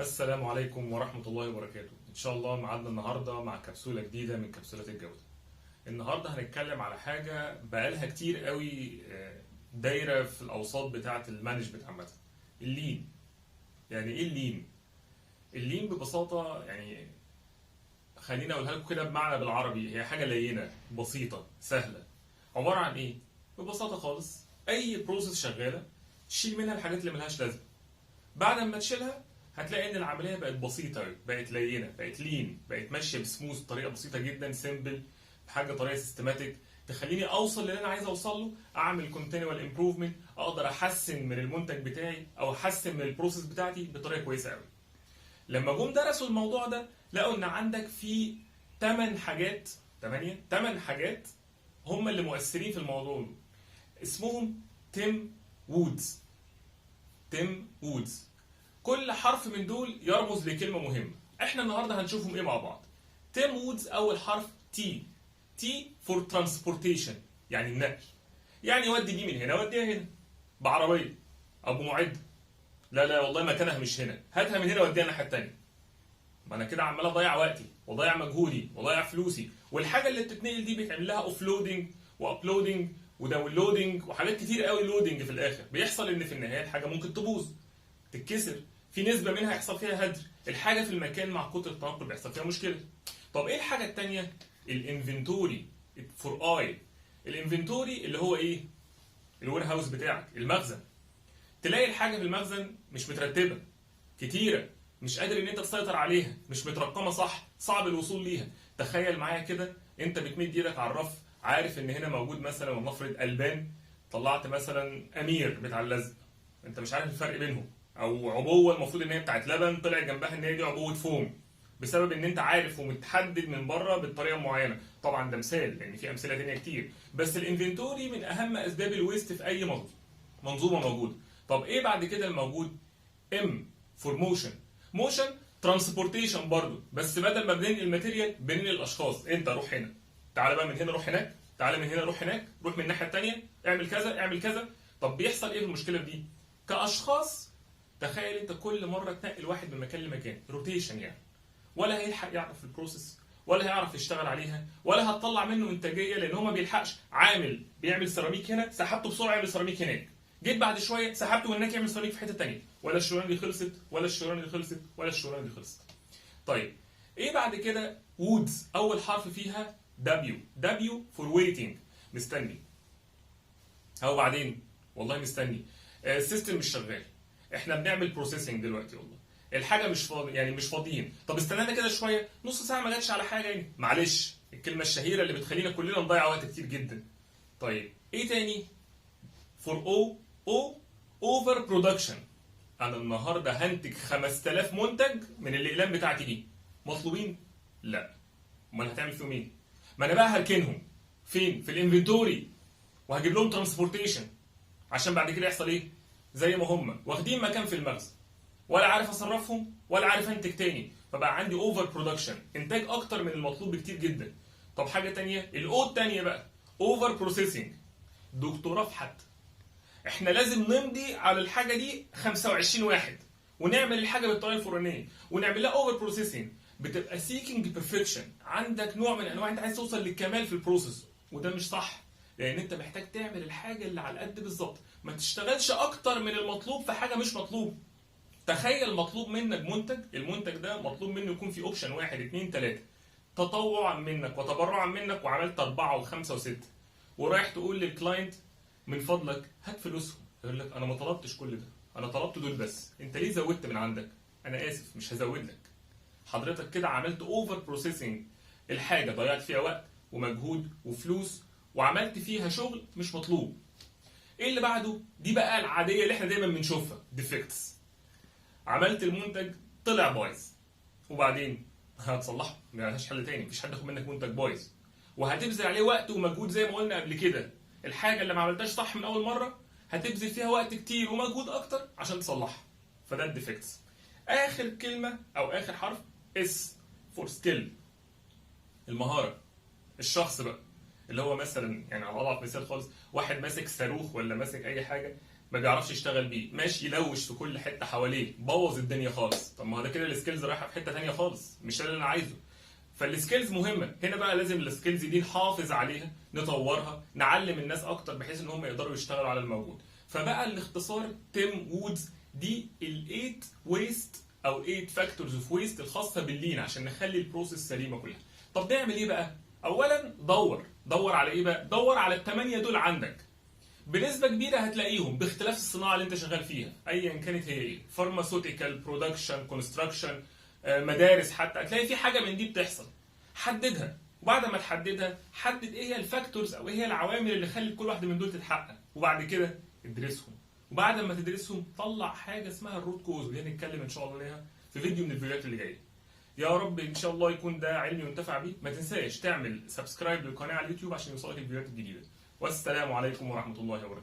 السلام عليكم ورحمة الله وبركاته. إن شاء الله معادنا النهاردة مع كبسولة جديدة من كبسولات الجودة. النهاردة هنتكلم على حاجة بقالها كتير قوي دايرة في الأوساط بتاعة ال management عامة، ال lean. يعني إيه ال lean؟ ال lean ببساطة، يعني خليني أقولها لكم كده بمعنى بالعربي، هي حاجة لينة بسيطة سهلة. عبارة عن إيه؟ ببساطة خالص أي process شغالة شيل منها الحاجات اللي ملهاش لازمة. بعد ما تشيلها هتلاقي ان العملية بقت بسيطة، بقت لينه، بقت lean، بقت ماشية بسموث، بطريقة بسيطة جدا، simple، بحاجة طريقه systematic تخليني اوصل للي انا عايز اوصل له، اعمل continual improvement، اقدر احسن من المنتج بتاعي او احسن من ال process بتاعتي بطريقة كويسة قوي. لما جم درسوا الموضوع ده لقوا ان عندك في 8 حاجات، 8 حاجات هم اللي مؤثرين في الموضوع ده، اسمهم TIM WOODS. TIM WOODS، كل حرف من دول يرمز لكلمة مهمه. احنا النهارده هنشوفهم ايه مع بعض. TIM WOODS، اول حرف T، T for transportation، يعني النقل، يعني ودي دي من هنا وديها هنا بعربيه او بمعده. لا لا والله مكانها مش هنا، هاتها من هنا وديها الناحية الثانيه. ما انا كده عمال اضيع وقتي واضيع مجهودي واضيع فلوسي، والحاجة اللي بتتنقل دي بيتعمل لها offloading و uploading و downloading وحاجات كتير قوي loading. في الاخر بيحصل ان في النهاية الحاجة ممكن تبوظ، تتكسر، في نسبه منها يحصل فيها هدر، الحاجة في المكان مع كتر التنقل بيحصل فيها مشكله. طب ايه الحاجة الثانيه؟ ال inventory for I. ال inventory اللي هو ايه؟ ال warehouse بتاعك، المخزن. تلاقي الحاجة في المخزن مش مترتبه، كتيره، مش قادر ان انت تسيطر عليها، مش مترقمه صح، صعب الوصول ليها. تخيل معايا كده انت بتمد ايدك على الرف، عارف ان هنا موجود مثلا ولنفرض البان، طلعت مثلا امير بتاع اللزق، انت مش عارف الفرق بينهم، او عبوة المفروض ان هي بتاعت لبن طلع جنبها ان هي دي عبوة فوم، بسبب ان انت عارف ومتحدد من بره بطريقة معينه. طبعا ده مثال لان في امثلة تانية كتير، بس ال inventory من اهم اسباب ال waste في اي منظومة موجوده. طب ايه بعد كده الموجود؟ M for motion. motion transportation برضو، بس بدل ما بننقل material بننقل الاشخاص. انت روح هنا، تعالى بقى من هنا روح هناك، تعالى من هنا روح هناك، روح من الناحية الثانية، اعمل كذا اعمل كذا. طب بيحصل ايه في المشكلة دي كاشخاص؟ تخيل انت كل مرة تنقل واحد من مكان لمكان، rotation يعني، ولا هيلحق يعرف ال process ولا هيعرف يشتغل عليها ولا هتطلع منه انتاجيه، لان هو ما بيلحقش. عامل بيعمل سيراميك هنا، سحبته بسرعة يعمل سيراميك هناك، جيت بعد شوية سحبته هناك يعمل سيراميك في حتة ثانيه، ولا الشغلانة دي خلصت ولا الشغلانة دي خلصت ولا الشغلانة دي خلصت. طيب ايه بعد كده؟ WOODS، اول حرف فيها W. W for waiting، مستني. اهو بعدين والله مستني، ال system مش شغال، احنا بنعمل processing دلوقتي، والله الحاجة مش فاضي، يعني مش فاضيين، طب استنانا كده شويه، نص ساعة ما جاتش على حاجة يعني، معلش. الكلمة الشهيرة اللي بتخلينا كلنا نضيع وقت كتير جدا. طيب ايه تاني؟ for O، O over production. انا النهارده هنتج 5000 منتج من الاقلام بتاعتي دي، مطلوبين؟ لا. امال هتعمل فيهم ايه؟ ما انا بقى هركنهم فين؟ في ال inventory، وهجيب لهم transportation، عشان بعد كده يحصل ايه؟ زي ما هم واخدين مكان في المخزن، ولا عارف اصرفهم ولا عارف انتج تاني، فبقى عندي over production، انتاج اكتر من المطلوب بكتير جدا. طب حاجة تانية، ال O التانية بقى over processing. دكتور رفحت، احنا لازم نمضي على الحاجة دي 25 واحد، ونعمل الحاجة بالطريقة الفلانية ونعمل لها over processing. بتبقى seeking perfection، عندك نوع من انواع انت عايز توصل للكمال في ال process، وده مش صح، لان انت محتاج تعمل الحاجة اللي على قد بالظبط، ما تشتغلش اكتر من المطلوب في حاجة مش مطلوب. تخيل مطلوب منك منتج، المنتج ده مطلوب منه يكون فيه option واحد اتنين تلاته، تطوعا منك وتبرعا منك وعملت اربعة وخمسة وسته، ورايح تقول لل client من فضلك هات فلوسهم، يقول لك انا ما طلبتش كل ده، انا طلبت دول بس، انت ليه زودت من عندك؟ انا اسف مش هزود لك. حضرتك كده عملت over processing، الحاجة ضيعت فيها وقت ومجهود وفلوس وعملت فيها شغل مش مطلوب. ايه اللي بعده؟ دي بقى العادية اللي احنا دايما بنشوفها، defects. عملت المنتج طلع بايظ، وبعدين هتصلحه؟ ما لهاش حل تاني، مفيش حد ياخد منك منتج بايظ، وهتبذل عليه وقت ومجهود زي ما قلنا قبل كده. الحاجة اللي ما عملتهاش صح من اول مرة هتبذل فيها وقت كتير ومجهود اكتر عشان تصلحها، فده ال defects. اخر كلمة او اخر حرف S for skill، المهاره. الشخص بقى اللي هو مثلا، يعني على اضعف مثال خالص، واحد ماسك صاروخ ولا ماسك اي حاجه، ما بيعرفش يشتغل بيه، ماشي يلوش في كل حتة حواليه، بوظ الدنيا خالص. طب ما هو ده كده ال skills رايحة في حتة ثانية خالص، مش ده اللي انا عايزه. فال skills مهمة هنا بقى، لازم ال skills دي نحافظ عليها، نطورها، نعلم الناس اكتر بحيث ان هم يقدروا يشتغلوا على الموجود. فبقى الاختصار Tim Woods دي ال8 waste او 8 factors of waste الخاصة بال lean عشان نخلي ال process سليمة كلها. طب نعمل ايه بقى؟ اولا دور، دور على ايه بقى؟ دور على الثمانية دول عندك بنسبة كبيرة هتلاقيهم باختلاف الصناعة اللي انت شغال فيها ايا كانت هي ايه، pharmaceutical، production، construction، مدارس، حتى هتلاقي في حاجة من دي بتحصل. حددها، وبعد ما تحددها حدد ايه هي ال factors او ايه هي العوامل اللي خلت كل واحدة من دول تتحقق، وبعد كده ادرسهم، وبعد ما تدرسهم طلع حاجة اسمها ال root cause، ودي هنتكلم ان شاء الله عليها في فيديو من الفيديوهات اللي جاية. يا رب ان شاء الله يكون ده علم ينتفع بيه. ما تنساش تعمل subscribe للقناة على اليوتيوب عشان يوصلك الفيديوهات الجديدة. والسلام عليكم ورحمة الله وبركاته.